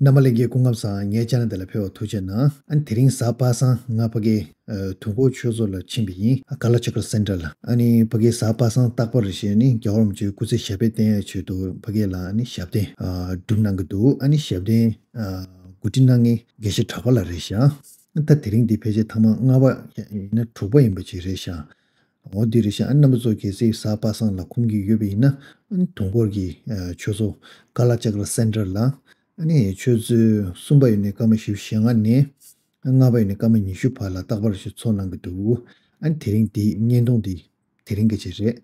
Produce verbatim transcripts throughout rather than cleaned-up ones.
རྣམ་པ་ལྷན་རྒྱས་སྐུ་ཁམས་བཟང་། ངའི་ཆེ་ནལ་འདི་ལ་ཕེབས་པར་ཐུགས་རྗེ་གནང་། ཨ་ནི་དེ་རིང་གཟའ་པ་སངས་ང་ཕ་གི་ཨ་དུས་འཁོར་ཆོས་ཚོགས་ལ་ཕྱིན་པ་ཡིན། ཨ་ཀ་ལ་ཅཀྲ་སེན་ཊར་ལ། ཨ་ནི་ཕ་གི་གཟའ་པ་སངས་རྟག་པར་རེ་བཞིན་ནི་རྒྱལ་བ་རིན་པོ་ཆེའི་སྐུ་ཚེ་ཞབས་པད་བརྟན་ཡག་ཆེད་དུ་ཕ་གི་ལ་ཨ་ནི་ཞབས་བརྟན་ཨ་སྒྲུབ་གནང་གི་འདུག་ཨ་ནི་ཞབས་བརྟན་ཨ་གོ་སྒྲིག་གནང་མཁན་དགེ་བཤེས་གྲགས་པ་ལགས་རེད་ཤག་ད་དེ་རིང་འདི་ཕལ་ཆེར་ཐེངས་མ་ལྔ་པ་ཡིན་ན་དྲུག་པ་ཡིན་པ་ཅིག་རེད་ཤག་འོ་འདི་རེད་ཤག་ཨ་རྣམ་པ་ཚོ་གལ་སྲིད་གཟའ་པ་སངས་ལ་ཁོམ་གྱི་ཡོད་པ་ཡིན་ན། ཨ་ནི་དུས་འཁོར་གྱི་ཨ་ཆོས་ཚོགས་ཀ་ལ་ཅཀྲ་སེན་ཊར་ལ་ཨ་ནི་ཆུ་ཚོད་གསུམ་པ་ཡོལ་ནས་སྐར་མ་བཞི་བཅུ་ཞེ་ལྔ་ནས་ལྔ་པ་ཡོལ་ནས་སྐར་མ་ཉི་ཤུ་བར་ལ་རྟག་པར་ཞིག་ཚོགས་གནང་གི་འདུག་ཨ་ནི་དེ་རིང་འདི་བརྙན་ཐུང་འདི་དེ་རིང་གི་ཆེད་རེད།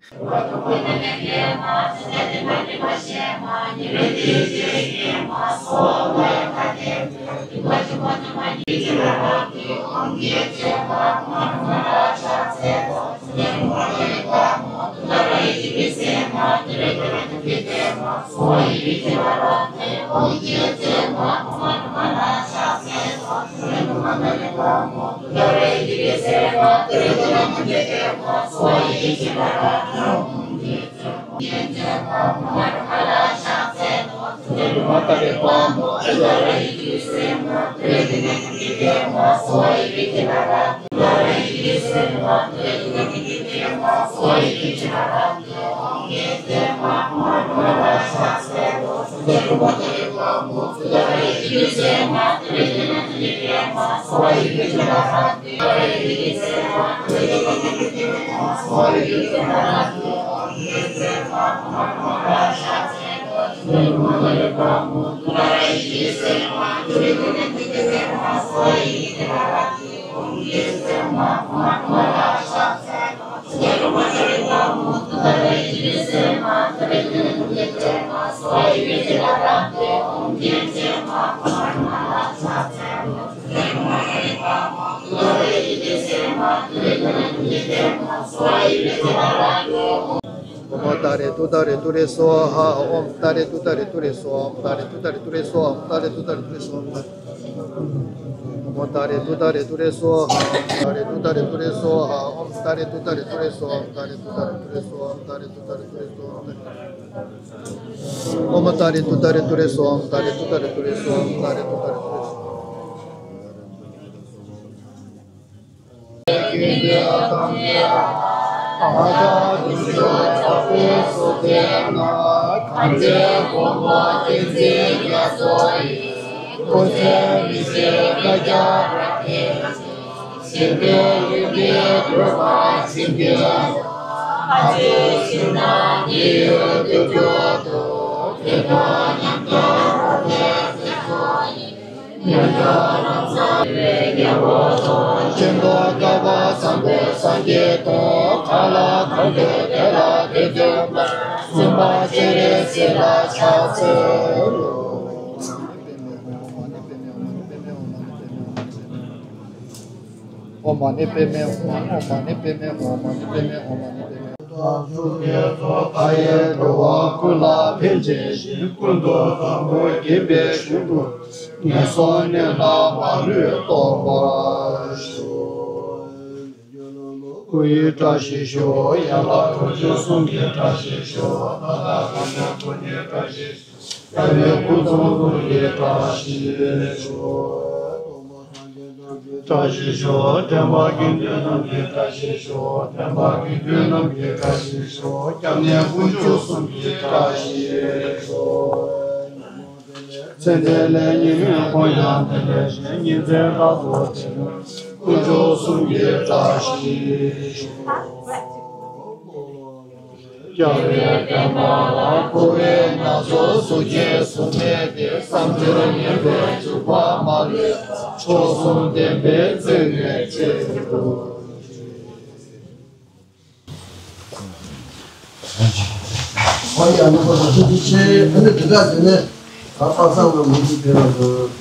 ཨོཾ་ཏཱ་རེ་ཏུཏྟཱ་རེ་ཏུ་རེ་སྭཱ་ཧཱ། ཨོཾ་ཏཱ་རེ་ཏུཏྟཱ་རེ་ཏུ་རེ་སྭཱ་ཧཱ། ཨོཾ་ཏཱ་རེ་ཏུཏྟཱ་རེ་ཏུ་རེ་སྭཱ་ཧཱ། ཨོཾ་ཏཱ་རེ་ཏུཏྟཱ་རེ་ཏུ་རེ་སྭཱ་ཧཱ། ཨོཾ་ཏཱ་རེ་ཏུཏྟཱ་རེ་ཏུ་རེ་སྭཱ་ཧཱ། ཨོཾ་ཏཱ་རེ་ཏུཏྟཱ་རེ་ཏུ་རེ་སྭཱ་ཧཱ། ཨོཾ་ཏཱ་རེ་ཏུཏྟཱ་རེ་ཏུ་རེ་སྭཱ་ཧཱ། ཨོཾ་ཏཱ་རེ་ཏུཏྟཱ་རེ་ཏུ་རེ་སྭཱ་ཧཱ། ཨོཾ་ཏཱ་རེ་ཏུཏྟཱ་རེ་ཏུ་རེ་སྭཱ་ཧཱ། ཨོཾ་ཏཱ་རེ་ཏུཏྟཱ་རེ་ཏུ་རེ་སྭཱ་ཧཱ། ཨོཾ་ཏཱ་རེ་ཏུཏྟཱ་རེ་ཏུ་རེ་སྭཱ་ཧཱ། ཨོཾ་ཏཱ་རེ་ཏུཏྟཱ་རེ་ཏུ་རེ་སྭཱ་ཧཱ། ཤིན་ཏུ་དགའ་བ་བཟང་པོ་སངས་རྒྱས་དང་། གང་ལ་གང་འདུལ་དེ་ལ་དེ་འདུལ་བ། སེམས་དཔའ་སྤྱན་རས་གཟིགས་ལ་ཕྱག་འཚལ་ལོ། ཨོཾ་མ་ཎི་པདྨེ་ཧཱུྃ། ཨོཾ་མ་ཎི་པདྨེ་ཧཱུྃ། ཨོཾ་མ་ཎི་པདྨེ་ཧཱུྃ། ཨོཾ་མ་ཎི་པདྨེ་ཧཱུྃ། ཐུགས་ཀྱི་ཚོགས་མཐའ་ཡས་འགྲོ་བ་ཀུན་ལ་ཕན་བྱེད་ཅིང་། ཀུན་ཏུ་བཟང་པོ་བརྒྱན་པའི་ཞིང་དུ། ངན་སོང་གནས་ལ་མ་ལུས་རྟོགས་པར་ཤོག། སྐུ་ཡི་བཀྲ་ཤིས་ཤོག། ཡན་ལག་དཀོན་མཆོག་གསུམ་གྱི་བཀྲ་ཤིས་ཤོག། ད་ལྟ་དང་འབྱུང་བའི་སྐུ་ཚེ་བཀྲ་ཤིས་ཤོག། བཀྲ་ཤིས་ཤོག། བཀྲ་ཤིས་ཤོག། འདྲེན་པ་དགེ་འདུན་རྣམས་ཀྱི་བཀྲ་ཤིས་ཤོག། འདྲེན་པ་དགེ་འདུན་རྣམས་ཀྱི་བཀྲ་ཤིས་ཤོག། སྐྱབས་གནས་དཀོན་མཆོག་གསུམ་གྱི་བཀྲ་ཤིས་ཤོག། ཚེ་འདི་ལས་ཉེས་དམིགས་ཀུན་ཡང་འདས་པའི་ཕྱིར། ཉིན་མཚན་རྟག་ཏུ་བདེ་ལེགས་དཀོན་མཆོག་གསུམ་གྱི་བཀྲ་ཤིས་ཤོག། རྒྱལ་བའི་བསྟན་པ་ལ་འཁོར་བའི་ནག་ཕྱོགས་སུ་རྒྱལ་སྲུང་མཛད་དེ། བསམ་གཏན་ངན་པའི་འཇིགས་པ་མ་ལུས་པ། མཆོག་གསུམ་བདེན་པའི་མཚན་ནས་བཅས་ཏེ། ཨ་ནི་དེ་དག་དེ་ནས། ད་ལྟ་བསམ་བློ་མི་འདུག་དེ་ལ་འགྲོ།